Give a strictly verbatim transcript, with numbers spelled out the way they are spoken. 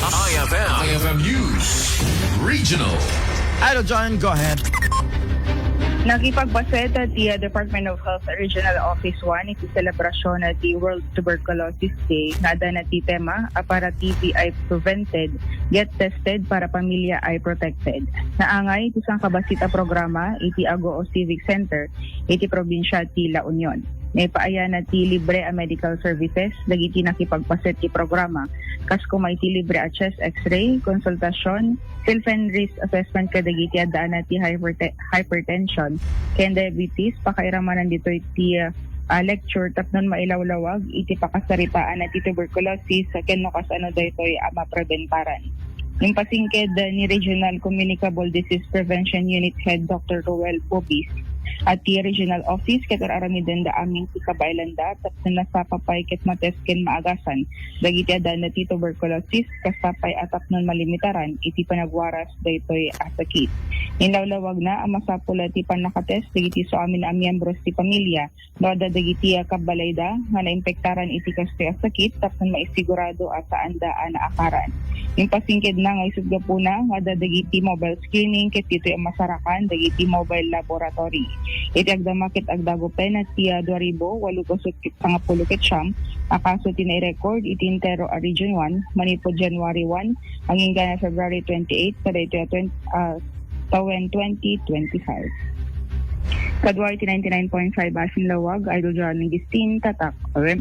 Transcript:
I F M. I F M News Regional. Idol John, go ahead. Nakipagpaset ti Department of Health Regional Office one iti selebrasyon ti World Tuberculosis Day nga adda na ti tema a para T B I prevented, get tested para pamilya ay protected. Naangay ti sangkabassit a programa iti Agoo Civic Center iti probinsya ti La Union. Naipaayana ti libre a medical services dagiti nakipagpaset ti programa, kas kuma iti libre a chest X-ray, konsultasyon, self and risk assessment kadagiti addaan ti hyperte- hypertension ken diabetes. Pakairamanan ditoy ti ah, lecture tapno mailawlawag iti pakasaritaan ti tuberculosis ken no kasano daytoy a mapreventaran. Impasingked ni Regional Communicable Disease Prevention Unit Head Doctor Roel Bobis, at ti Regional Office ket ar-aramidenda amin ti kabaelanda tapno nasapa pay ket matest ken maagasan dagiti addaan ti tuberculosis, kasta pay a tapno malimitaran iti panagwaras daytoy a sakit. Inlawlawagna a masapul ti pannakatest dagiti suamin a miyembros ti pamilya no adda dagiti kabbalayda nga naimpektaran iti kastoy a sakit tapno maisigurado a saanda a naakaran. Impasingkedna nga isut' gapuna nga adda dagiti mobile screening ket ditoy a masarakan dagiti mobile laboratory. Iti agdama ket agdagupen ti ah, dua ribu walo ket sangapulo ket siam a kaso ti nairecord iti entero a Region one manipud January one agingga February twenty-eight kadaytoy a twenty, ah, tawen twenty twenty-five. Kadua iti ninety-nine point five Asin Lawag, Idol John Augustin, Tatak, O M